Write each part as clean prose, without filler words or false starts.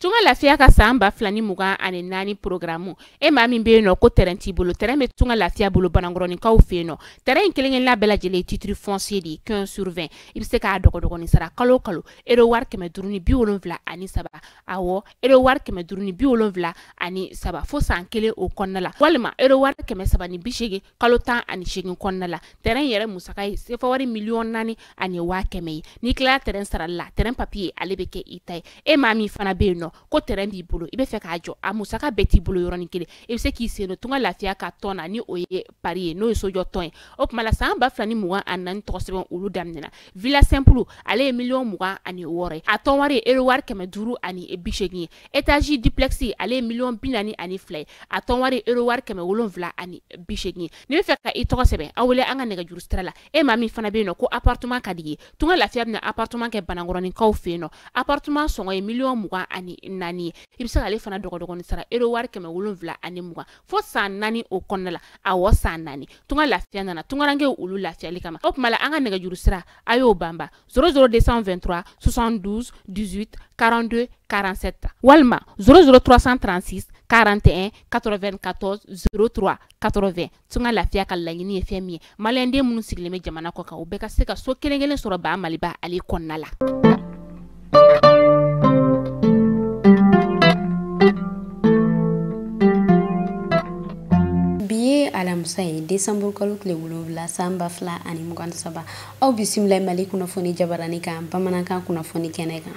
Tunga Lafiya ka san 2024 programme e maa min bɛ yen nɔ ko terrain t'i bolo, terrain bɛ Tunga Lafiya bolo Banankɔrɔninkaw fɛ yen nɔ. Terrain in kelen-kelenna bɛɛ lajɛlen ye titre foncier de ye 15 sur 20. I bɛ se k'a dɔgɔdɔgɔnin sara kalo o kalo euro wari 573, awɔ euro wari 573 fo san kelen o kɔnɔna la, walima euro wari 380 kalo 18 kɔnɔna la. Terrain yɛrɛ musaka ye sefa wari 4,1 million ye. N'i tilala terrain sarali la, terrain papier ale bɛ kɛ i ta ye. E maa min fana bɛ yen nɔ ko terrain b'i bolo, i bɛ fɛ k'a jɔ, a musaka bɛɛ t'i bolo yɔrɔnin kelen, i bɛ se k'i sen don Tunga Lafiya ka tɔn na, ni o ye pari ye, n'o ye sojɔ tɔn ye. O tuma la san 2024 tɔgɔ sɛbɛn olu daminɛna. Villa simple ale ye 26 million ye, a tɔn wari ye euro wari 580 ye. Étage duplex ale ye 42 million ye, a tɔn wari ye euro wari 780 ye. N'i bɛ fɛ ka i tɔgɔ sɛbɛn, aw wele an ka nɛgɛjuru sira la. E maa min fana bɛ yen nɔ ko appartement ka di ye, Tunga Lafiya bɛna appartement kɛ Banankɔrɔninkaw fɛ yen nɔ. Appartement sɔngɔ ye 24 million ye. I bɛ se k'ale fana dɔgɔdɔgɔnin sara euro wari 720 fo san 4 o kɔnɔna la, awɔ san 4. Tunga Lafiya nana tungarankew olu lafiyali kama. O tuma la an ka nɛgɛjuru sira a y'o banba 00223 72 18 42 47 walima 00336 41 94 03 80. Tunga Lafiya ka laɲini ye fɛn min ye, maliyɛnden minnu sigilen bɛ jamana kɔ kan, u bɛɛ ka se ka so kelen kelen sɔrɔ ba Maliba ale kɔnɔna la. Bi ye alamisa ye, desanburu kalo tile 7 san 2023. Aw bisimila Mali kunnafoni jabarani kan bamanankan kunnafoni kɛnɛ kan.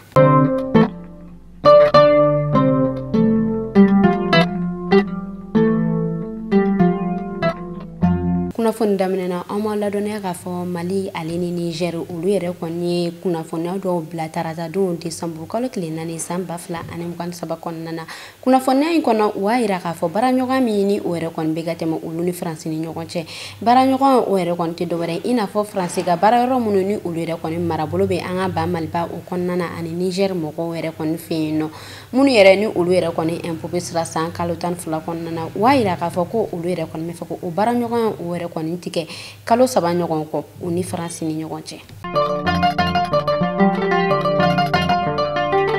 Kunnafoni daminɛna, an b'a ladɔnniya k'a fɔ Mali ale ni Niger olu yɛrɛ kɔni ye kunnafoniya dɔw bila taratadon desanburu kalo tile 4 san 2023 kɔnɔna na. Kunnafoniya in kɔnɔ, u b'a yira k'a fɔ baaraɲɔgɔn min ni o yɛrɛ kɔni bɛ ka tɛmɛ olu ni Faransi ni ɲɔgɔn cɛ, baaraɲɔgɔn o yɛrɛ kɔni tɛ dɔwɛrɛ i n'a fɔ Faransi ka baara yɔrɔ minnu ni olu yɛrɛ kɔni marabolo bɛ an ka ba Maliba o kɔnɔna na ani Niger mɔgɔw yɛrɛ kɔni fɛ yen nɔ, minnu yɛrɛ ni olu yɛrɛ kɔni impôt bɛ sara san kalo 12 kɔnɔna na. U b'a yira k'a fɔ ko olu yɛrɛ kɔni bɛ fɛ ko o baaraɲɔgɔnya o yɛrɛ kɔni tigɛ kalo 3 ɲɔgɔn kɔ u ni Faransi ni ɲɔgɔn cɛ.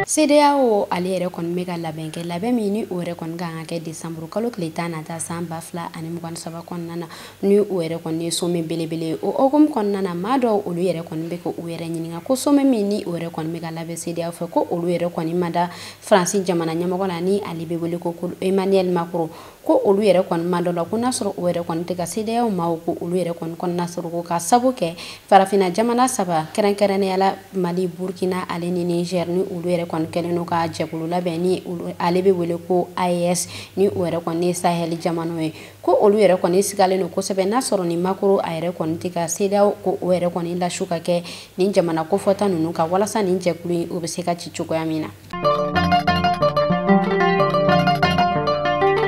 CEDEAO ale yɛrɛ kɔni bɛ ka labɛn kɛ, labɛn min ni o yɛrɛ kɔni kan ka kɛ desanburu kalo tile 10 nata san 2023 kɔnɔna na, ni o yɛrɛ kɔni ye sommet belebele. O hukumu kɔnɔna na, maa dɔw olu yɛrɛ kɔni bɛ ka u yɛrɛ ɲininka ko sommet min ni o yɛrɛ kɔni bɛ ka labɛn CEDEAO fɛ, ko olu yɛrɛ kɔni ma da Faransi jamana ɲɛmɔgɔ la ni ale bɛ wele ko Emmanuel Macron, ko olu yɛrɛ kɔni ma dɔ la ko n'a sɔrɔ o yɛrɛ kɔni tɛ ka CEDEAO maaw ko olu yɛrɛ kɔni kɔnɔna sɔrɔ ko ka sabu kɛ farafinna jamana saba, kɛrɛnkɛrɛnnenya la Mali, Burkina ale ni Niger, ni olu yɛrɛ kɔni kɛlen don ka jɛkulu labɛn ni ale bɛ wele ko AES, ni o yɛrɛ kɔni ye Sahel jamanaw ye, ko olu yɛrɛ kɔni sigalen don kosɛbɛ n'a sɔrɔ ni Macron a yɛrɛ kɔni tɛ ka CEDEAO ko o yɛrɛ kɔni lasu ka kɛ nin jamana kofɔta ninnu kan, walasa nin jɛkulu in o bɛ se ka ci cogoya min na.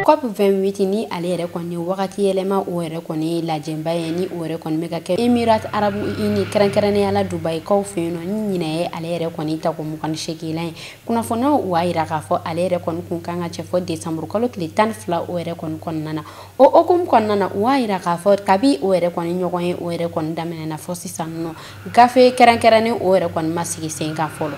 COP 28 ni ale yɛrɛ kɔni wagati yɛlɛma o yɛrɛ kɔni lajɛba ye, ni o yɛrɛ kɔni bɛ ka kɛ Émirats Arabes Unis, kɛrɛnkɛrɛnnenya la Dubaïkaw fɛ yen nɔ, ni ɲinɛ ye ale yɛrɛ kɔni tako 28nan ye. Kunnafoniyaw u b'a yira k'a fɔ ale yɛrɛ kɔni kun kan ka cɛ fɔ desanburu kalo tile 12 o yɛrɛ kɔni kɔnɔna na. O hukumu kɔnɔna na, u b'a yira k'a fɔ kabi o yɛrɛ kɔni ɲɔgɔn ye o yɛrɛ kɔni daminɛna fɔ sisan nɔ, gafe kɛrɛnkɛrɛnnen o yɛrɛ kɔni ma sigi sen kan fɔlɔ.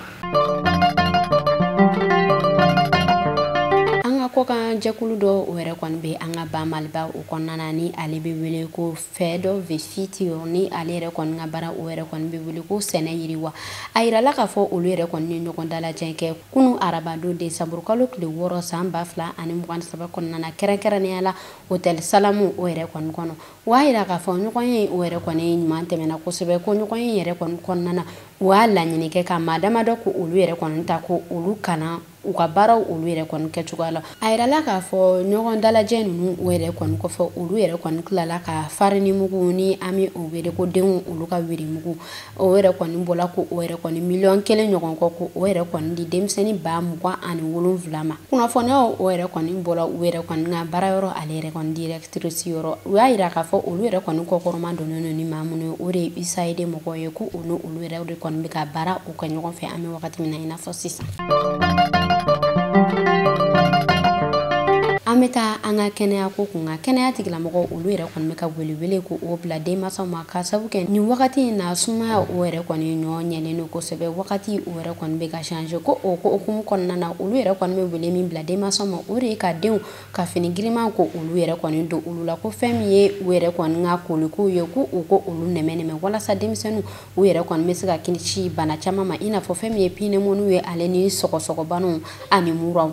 Kɔkan jɛkulu dɔ o yɛrɛ kɔni bɛ an ka ba Maliba o kɔnɔna na, ni ale bɛ wele ko Feed the Future, ni ale yɛrɛ kɔni ka baara o yɛrɛ kɔni bɛ wele ko sɛnɛ yiriwa. A yirala k'a fɔ olu yɛrɛ kɔni ye ɲɔgɔn dalajɛ kɛ kunu arabadon desanburu kalo tile 6 san 2023 kɔnɔna na, kɛrɛnkɛrɛnnenya la hôtel Salamu o yɛrɛ kɔni kɔnɔ. U y'a yira k'a fɔ ɲɔgɔn ye o yɛrɛ kɔni ɲuman tɛmɛna kosɛbɛ, ko ɲɔgɔn ye yɛrɛ kɔni kɔnɔna na, u y'a laɲini kɛ ka maa damadɔ ko olu yɛrɛ kɔni ta ko olu kana u ka baaraw olu yɛrɛ kɔni kɛcogoya la. A yirala k'a fɔ ɲɔgɔn dalajɛ ninnu o yɛrɛ kɔni kɔfɛ, olu yɛrɛ kɔni tilala ka farini mugu ni an bɛ o wele ko denw olu ka wirimugu o yɛrɛ kɔni bɔla ko o yɛrɛ kɔni 1 miliyɔn ɲɔgɔn kɔ, ko o yɛrɛ kɔni di denmisɛnnin 27,000 ma. Kunnafoniyaw o yɛrɛ kɔni bɔla u yɛrɛ kɔni ka baara yɔrɔ ale yɛrɛ kɔni directrice yɔrɔ. U y'a yira k'a fɔ olu yɛrɛ kɔni kɔkɔrɔma donnen don ni maa minnu ye, o de ye USAID mɔgɔw ye, ko u ni olu yɛrɛ de kɔni bɛ ka baara o kɛ ɲɔgɔn fɛ an bɛ wagati min na i n'a fɔ sisan. An bɛ An bɛ taa an ka kɛnɛya ko kun kan. Kɛnɛya tigilamɔgɔw olu yɛrɛ kɔni bɛ ka welewele ko o bila denmansaw ma ka sabu kɛ nin wagati in na sumaya o yɛrɛ kɔni ɲɔ ɲɛlen don kosɛbɛ, wagati o yɛrɛ kɔni bɛ ka changer. Ko o ko hukumu kɔnɔna na olu yɛrɛ kɔni bɛ wele min bila denmansaw ma, o de ye ka denw ka fini giriman ko olu yɛrɛ kɔni don olu la, ko fɛn min ye u yɛrɛ kɔni ka kolikow ye, ko u ko olu nɛmɛ walasa denmisɛnninw u yɛrɛ kɔni bɛ se ka kisi bana caman ma, i n'a fɔ fɛn min ye pneumonie ye, ale ni sɔgɔsɔgɔbanaw ani muraw.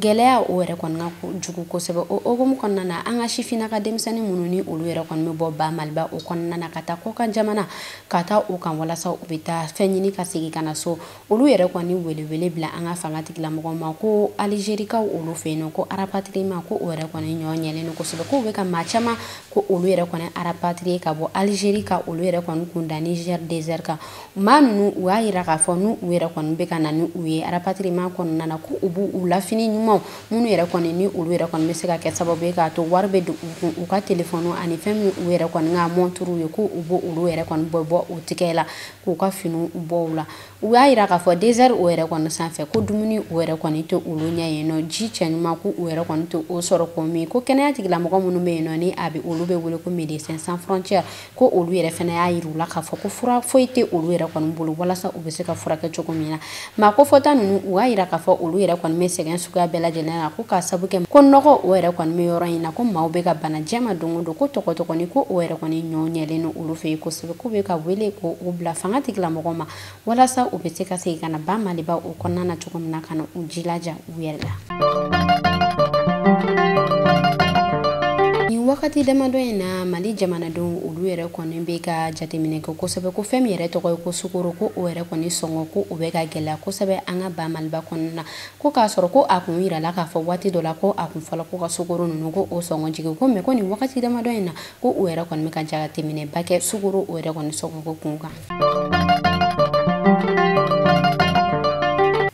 Gɛlɛya o yɛrɛ kɔni ka jugu kosɛbɛ. O hukumu kɔnɔna na an ka sifinnaka denmisɛnnin minnu ni olu yɛrɛ kɔni bɛ bɔ ba Maliba o kɔnɔna na ka taa kɔkan jamana ka taa o kan walasa u bɛ taa fɛn ɲini ka segin ka na so, olu yɛrɛ kɔni welewele bila an ka fanga tigilamɔgɔw ma ko Alizerikaw olu fɛ yen nɔ ko rapatriement ko o yɛrɛ kɔni ɲɔ ɲɛlen don kosɛbɛ, k'u bɛ ka maa caman ko olu yɛrɛ kɔni rapatrier ka bɔ Alizeri ka olu yɛrɛ kɔni kun da Niger désert kan. Maa ninnu u y'a yira k'a fɔ n'u yɛrɛ kɔni bɛ ka na ni u ye rapatriement kɔnɔna na, ko u b'u lafini ɲuman minnu yɛrɛ kɔni ni olu yɛrɛ kɔni bɛ se ka kɛ sababu ye k'a to wari bɛ don u kun, u ka telefɔni ani fɛn min u yɛrɛ kɔni ka mɔnturu ye, ko u b'o olu yɛrɛ kɔni bɔ o tigɛ la k'u ka finiw bɔ u la. U y'a yira k'a fɔ désert o yɛrɛ kɔni sanfɛ ko dumuni o yɛrɛ kɔni tɛ olu ɲɛ yen nɔ, ji cɛ ɲuman ko u yɛrɛ kɔni tɛ o sɔrɔ k'o min, ko kɛnɛya tigilamɔgɔ minnu bɛ yen nɔ ni a bɛ olu bɛ wele ko Médecins Sans Frontières, ko olu yɛrɛ fana y'a yira u la k'a fɔ ko fura foyi tɛ olu yɛrɛ kɔni bolo walasa u bɛ se ka furakɛ cogo min na. Maa kofɔta ninnu u y'a yira k'a fɔ olu yɛrɛ kɔni bɛ sɛgɛn suguya bɛɛ lajɛlen na, ko k'a sabu kɛ ko nɔgɔ o yɛrɛ kɔni bɛ yɔrɔ in na, ko maaw bɛ ka bana jɛma don o don, ko tɔgɔtɔgɔni ko o yɛrɛ kɔni ɲɔ ɲɛlen don olu fɛ yen kosɛbɛ, k'u bɛ ka wele ko o bila fanga tigilamɔgɔw ma walasa u bɛ se ka segin ka na ba Maliba o kɔnɔna na cogo min na ka na u jilaja u yɛrɛ la. Nin wagati damadɔ in na Mali jamanadenw olu yɛrɛ kɔni bɛ ka jateminɛ kɛ kosɛbɛ, ko fɛn min yɛrɛ tɔgɔ ye ko sukaro, ko o yɛrɛ kɔni sɔngɔ ko o bɛ ka gɛlɛya kosɛbɛ an ka ba Maliba kɔnɔna na, ko k'a sɔrɔ ko a kun yirala k'a fɔ waati dɔ la ko a kun fɔla ko ka sukaro ninnu ko o sɔngɔ jigin, ko mɛ ko nin wagati damadɔ in na ko o yɛrɛ kɔni bɛ ka jateminɛba kɛ sukaro o yɛrɛ kɔni sɔngɔ ko kun kan.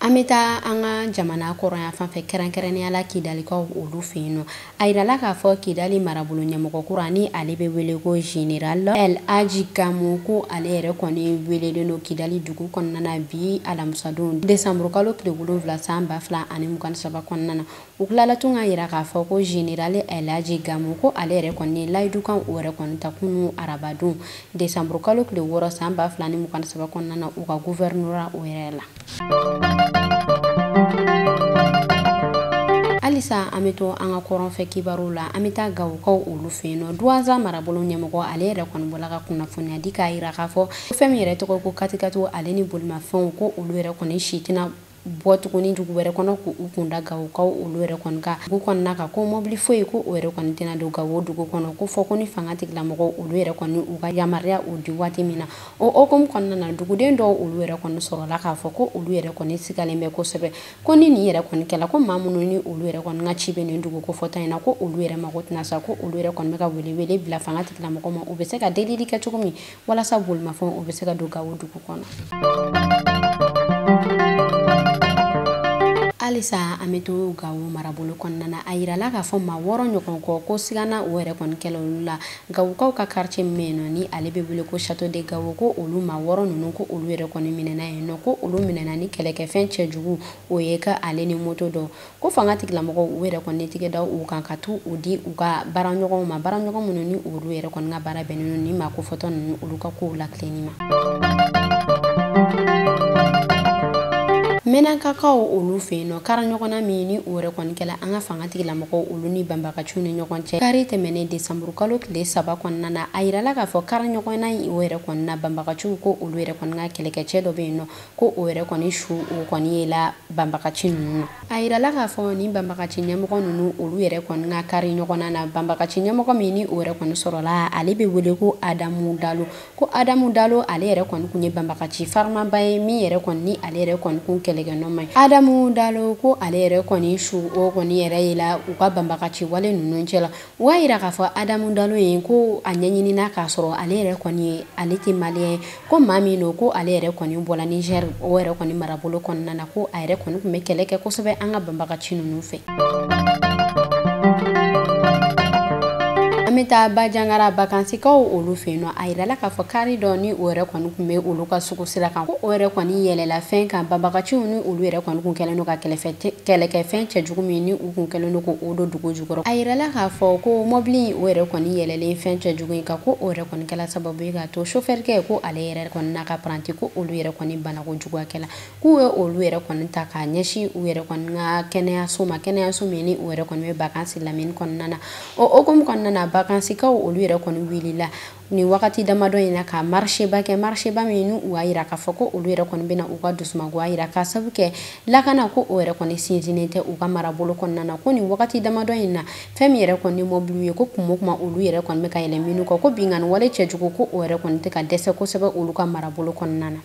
An bɛ taa an ka jamana kɔrɔnya fan fɛ, kɛrɛnkɛrɛnnenya la Kidalikaw olu fɛ yen nɔ. A yirala k'a fɔ Kidali marabolo ɲɛmɔgɔ kura ni ale bɛ wele ko Général El Hadji Gamou, ko ale yɛrɛ kɔni welelen don Kidali dugu kɔnɔna na bi alamisadon décembre kalo tile 7 san 2023 kɔnɔna na. U tilala tun ka yira k'a fɔ ko Général El Hadji Gamou ko ale yɛrɛ kɔni layidukan o yɛrɛ kɔni ta kunu arabadon décembre kalo tile 6 san 2023 kɔnɔna na u ka gouvernorat o yɛrɛ la. Halisa an bɛ to an ka kɔrɔnfɛ kibaruw la, an bɛ taa Gawokaw olu fɛ yen nɔ. Duwanza marabolo ɲɛmɔgɔ ale yɛrɛ kɔni bɔla ka kunnafoniya di k'a yira k'a fɔ fɛn min yɛrɛ tɔgɔ ko katikatiw ale ni bolimafɛnw ko olu yɛrɛ kɔni si tɛna bɔ tuguni dugu wɛrɛ kɔnɔ k'u kun da Gawokaw olu yɛrɛ kɔni kan dugu kɔnɔna kan, ko mobili foyi ko o yɛrɛ kɔni tɛna don Gawo dugu kɔnɔ, ko fɔ ko ni fanga tigilamɔgɔw olu yɛrɛ kɔni u ka yamaruya o di waati min na. O hukumu kɔnɔna na duguden dɔw olu yɛrɛ kɔni sɔrɔla k'a fɔ ko olu yɛrɛ kɔni sigalen bɛ kosɛbɛ, ko ni nin yɛrɛ kɔni kɛla ko maa minnu ni olu yɛrɛ kɔni ka ci bɛ nin dugu kofɔta in na ko olu yɛrɛ mako tɛna sa, ko olu yɛrɛ kɔni bɛ ka welewele bila fanga tigilamɔgɔw ma u bɛ se ka delili kɛ cogo min walasa bolimafɛnw u bɛ se ka don Gawo dugu kɔnɔ. Halisa an bɛ to Gawo marabolo kɔnɔna na, a yirala k'a fɔ maa 6 ɲɔgɔn kɔ ko sigana o yɛrɛ kɔni kɛla olu la Gawokaw ka quartier min bɛ yen nɔ ni ale bɛ wele ko Château de Gawo, ko olu maa 6 ninnu ko olu yɛrɛ kɔni minɛna yen nɔ, ko olu minɛna ni kɛlɛkɛfɛn cɛjugu o ye ka ale ni moto dɔ, ko fanga tigilamɔgɔw u yɛrɛ kɔni tigɛ da u kan ka t'u di u ka baaraɲɔgɔnw ma, baaraɲɔgɔn minnu ni olu yɛrɛ kɔni ka baara bɛnnen don ni maa kofɔtɔ ninnu olu ka kow lakilenni ma. Mɛnakakaw olu fɛ yen nɔ, kara ɲɔgɔnna min ni o yɛrɛ kɔni kɛla an ka fanga tigilamɔgɔw olu ni banbagaciw ni ɲɔgɔn cɛ kari tɛmɛnen décembre kalo tile 3 kɔnɔna na, a yirala k'a fɔ kara ɲɔgɔnna in o yɛrɛ kɔni na banbagaciw ko olu yɛrɛ kɔni ka kɛlɛkɛcɛ dɔ bɛ yen nɔ ko o yɛrɛ kɔni su o kɔni yela banbagaci ninnu na. A yirala k'a fɔ ni banbagaci ɲɛmɔgɔ ninnu olu yɛrɛ kɔni ka kari ɲɔgɔnna na, banbagaci ɲɛmɔgɔ min ni o yɛrɛ kɔni sɔrɔla ale bɛ wele ko Adamu Dalo, ko Adamu Dalo ale yɛrɛ kɔni kun ye banbagaci farimaba ye min yɛrɛ kɔni ni ale yɛrɛ kɔni kun kɛlɛkɛnɔma ye. Adamu Dalo ko ale yɛrɛ kɔni su o kɔni yɛrɛ yela u ka banbagaci wale ninnu cɛla. U y'a yira k'a fɔ Adamu Dalo ye ko a ɲɛɲinina k'a sɔrɔ ale yɛrɛ kɔni ale tɛ maliyɛn ye, ko maa min don ko ale yɛrɛ kɔni bɔla Niger o yɛrɛ kɔni marabolo kɔnɔna na, ko a yɛrɛ kɔni tun bɛ kɛlɛ kɛ kosɛbɛ an ka banbagaci ninnu fɛ. An An bɛ taa Bajangara bakansikaw olu fɛ yen nɔ. A yirala k'a fɔ kari dɔ ni o yɛrɛ kɔni tun bɛ olu ka sugu sira kan, ko o yɛrɛ kɔni yɛlɛla fɛn kan banbagaciw ni olu yɛrɛ kɔni kun kɛlen don ka kɛlɛkɛfɛn cɛjugu min ni u kun kɛlen don k'o don dugu jukɔrɔ. A yirala k'a fɔ ko mɔbili o yɛrɛ kɔni yɛlɛlen fɛn cɛjugu in kan, ko o yɛrɛ kɔni kɛla sababu ye k'a to sofɛrikɛ ko ale yɛrɛ kɔni n'a ka paranti ko olu yɛrɛ kɔni banako juguya kɛla, k'u ye olu yɛrɛ kɔni ta k'a ɲɛsin u yɛrɛ kɔni ka kɛnɛyaso ma, kɛnɛyaso min ni u yɛrɛ kɔni bɛ bakansi lamini kɔnɔna na. O hokumu kɔnɔna na, bakansikaw olu yɛrɛ kɔni wulila nin wagati damadɔ in na ka marché ba kɛ, marché ba min n'u y'a yira k'a fɔ ko olu yɛrɛ kɔni bɛna u ka dusumagoya yira k'a sabu kɛ lakana ko o yɛrɛ kɔni sinsinnen tɛ u ka marabolo kɔnɔna na. Ko nin wagati damadɔ in na, fɛn min yɛrɛ kɔni mɔbiliw ye, ko kuma o kuma olu yɛrɛ kɔni bɛ ka yɛlɛ minnu kɔ, ko binkanni wale cɛjugu ko o yɛrɛ kɔni tɛ ka dɛsɛ kosɛbɛ olu ka marabolo kɔnɔna na.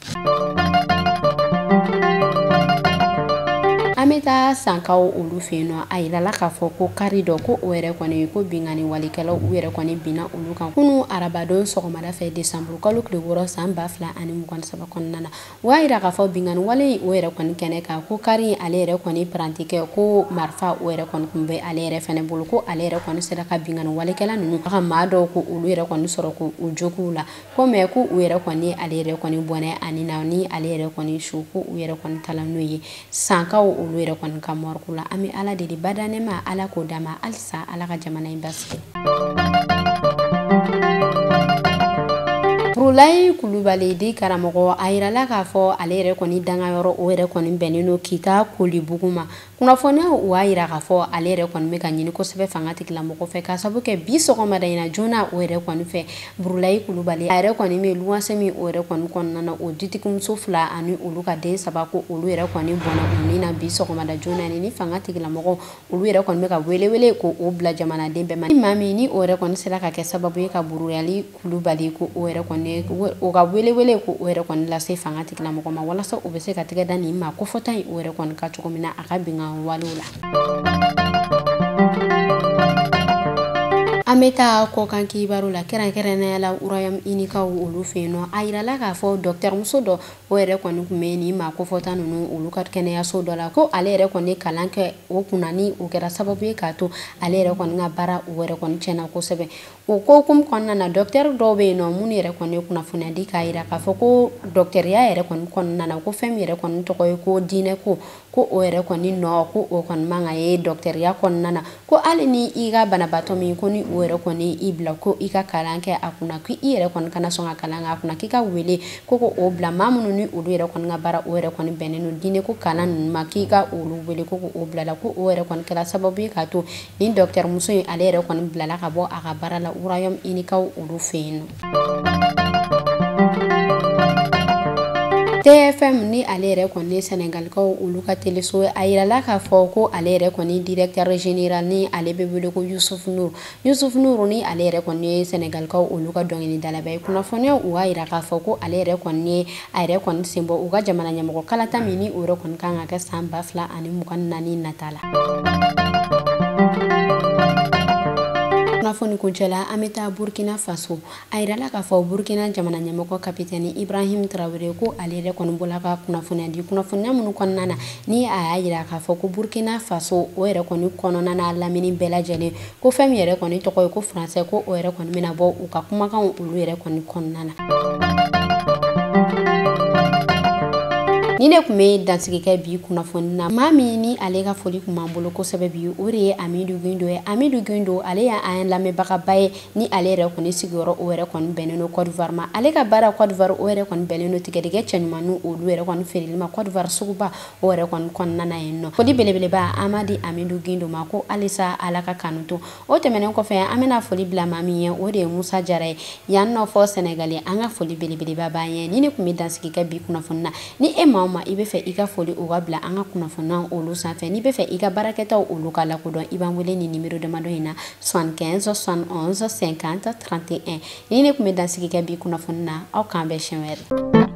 An bɛ taa Sankaw olu fɛ yen nɔ. A yirala k'a fɔ ko kari dɔ ko o yɛrɛ kɔni ko binkanni walekɛlaw u yɛrɛ kɔni binna olu kan kunun arabadon sɔgɔmada fɛ desanburu kalo tile 6 san 2023 kɔnɔna na. O y'a yira k'a fɔ binkanni wale o yɛrɛ kɔni kɛnɛ kan, ko kari ale yɛrɛ kɔni parantikɛ ko marifa o yɛrɛ kɔni tun bɛ ale yɛrɛ fɛnɛ bolo, ko ale yɛrɛ kɔni sera ka binkanni walekɛla ninnu ka maa dɔw ko olu yɛrɛ kɔni sɔrɔ k'u jogiw la, ko mɛ ko u yɛrɛ kɔni ale yɛrɛ kɔni bɔnɛ ani na ni ale yɛrɛ kɔni su ko u yɛrɛ kɔni tala n'o ye Sankaw olu yɛrɛ kɔni ka mɔriku la. An bɛ Ala deli bada ne ma, Ala k'o d'a ma halisa, Ala ka jamana in basigi. Burulayi Kulubali di karamɔgɔ, a yirala k'a fɔ ale yɛrɛ kɔni dangayɔrɔ o yɛrɛ kɔni bɛnnen don Kita Kolibugu ma. Kunnafoniyaw u y'a yira k'a fɔ ale yɛrɛ kɔni bɛ ka ɲini kosɛbɛ fanga tigilamɔgɔ fɛ k'a sababu kɛ bi sɔgɔmada in na joona o yɛrɛ kɔni fɛ Burulayi Kulubali a yɛrɛ kɔni bɛ luwanse min o yɛrɛ kɔni kɔnɔna na, o dutigimuso 2 ani olu ka den 3 ko olu yɛrɛ kɔni bɔnna u ni na bi sɔgɔmada joona ni fanga tigilamɔgɔ olu yɛrɛ kɔni bɛ ka welewele ko o bila jamanaden bɛɛ ma. Ni maa min ni o yɛrɛ kɔni sera ka kɛ sababu ye ka Burulayi Kulubali ko o yɛrɛ kɔni o ka welewele ko o yɛrɛ kɔni lase fanga tigilamɔgɔ ma walasa o bɛ se ka tɛgɛ da nin maa kofɔta in o yɛrɛ kɔni ka cogo min na a ka binkan walew la. An bɛ taa kɔkan kibaru la, kɛrɛnkɛrɛnnenya la Royaume-Uni-kaw olu fɛ yen nɔ. A yirala k'a fɔ dɔkitɛrimuso dɔ o yɛrɛ kɔni tun bɛ nin maa kofɔta ninnu olu ka kɛnɛyaso dɔ la, ko ale yɛrɛ kɔni kalan kɛ o kunna ni o kɛra sababu ye k'a to ale yɛrɛ kɔni ka baara o yɛrɛ kɔni tiɲɛna kosɛbɛ. O ko hukumu kɔnɔna na, dɔkitɛri dɔw bɛ yen nɔ minnu yɛrɛ kɔni ye kunnafoniya di k'a yira k'a fɔ ko dɔkitɛriya yɛrɛ kɔni kɔnɔna na, ko fɛn min yɛrɛ kɔni tɔgɔ ye ko diinɛ ko, ko o yɛrɛ kɔni nɔ ko o kɔni man ka ye dɔkitɛriya kɔnɔna na, ko hali ni i ka banabaatɔ min ko ni o yɛrɛ kɔni i bila ko i ka kalan kɛ a kunna, ko i yɛrɛ kɔni kana sɔn ka kalan kɛ a kunna, k'i ka wele ko o bila maa minnu ni olu yɛrɛ kɔni ka baara o yɛrɛ kɔni bɛnnen don diinɛ ko kalan ninnu ma, k'i ka olu wele ko o bila la, ko o yɛrɛ kɔni kɛra sababu ye k'a to nin dɔkitɛrimuso in ale yɛrɛ kɔni bilala ka bɔ a ka baara la Royaume-Uni-kaw olu fɛ yen nɔ. TFM ni ale yɛrɛ kɔni Senegalikaw olu ka teleso, a yirala k'a fɔ ko ale yɛrɛ kɔni directeur général ni ale bɛ wele ko Yusuf Nur. Yusuf Nur ni ale yɛrɛ kɔni ye Senegalikaw olu ka dɔnkilidalaba ye. Kunnafoniyaw u y'a yira k'a fɔ ko ale yɛrɛ kɔni ye a yɛrɛ kɔni sen bɔ u ka jamana ɲɛmɔgɔ kalata min ni o yɛrɛ kɔni kan ka kɛ san 2024 nata la. Kunnafoni kuncɛla, an bɛ taa Burkina Faso. A yirala k'a fɔ Burkina jamana ɲɛmɔgɔ kapitɛni Ibrahim Traoré ko ale yɛrɛ kɔni bɔla ka kunnafoniya di, kunnafoniya minnu kɔnɔna na ni a y'a yira k'a fɔ ko Burkina Faso o yɛrɛ kɔni kɔnɔna na lamini bɛɛ lajɛlen ko fɛn min yɛrɛ kɔni tɔgɔ ye ko faransɛ ko o yɛrɛ kɔni bɛna bɔ u ka kumakanw olu yɛrɛ kɔni kɔnɔna na. Ni ne tun bɛ dansigi kɛ bi kunnafoni na, maa min ni ale ka foli tun b'an bolo kosɛbɛ bi, o de ye Amidu Gindo ye. Amidu Gindo ale y'an lamɛnbagaba ye ni ale yɛrɛ kɔni sigiyɔrɔ o yɛrɛ kɔni bɛnnen don Côte d'Ivoire ma. Ale ka baara Côte d'Ivoire o yɛrɛ kɔni bɛnnen don tigɛdɛgɛ cɛɲuman olu yɛrɛ kɔni feereli ma Côte d'Ivoire suguba o yɛrɛ kɔni kɔnɔna na yen nɔ. Foli belebeleba an b'a di Amidu Gindo ma ko halisa Ala ka kanu to. O tɛmɛnen kɔfɛ, an bɛna foli bila maa min ye, o de ye Musa Jara ye yan nɔ fɔ Sɛnɛgali. An ka foli belebeleba b'an ye. Ni ne tun bɛ dansigi kɛ bi kunnafoni na, ni e maa o maa i bɛ fɛ i ka foli o ka bila an ka kunnafoniyaw olu sanfɛ, n'i bɛ fɛ i ka baarakɛtaw olu ka lakodɔn, i b'an wele ni nimero damadɔ in na 75 71 50 31. Ni ne tun bɛ dansigi kɛ bi kunnafoni na, aw k'an bɛn siɲɛ wɛrɛ.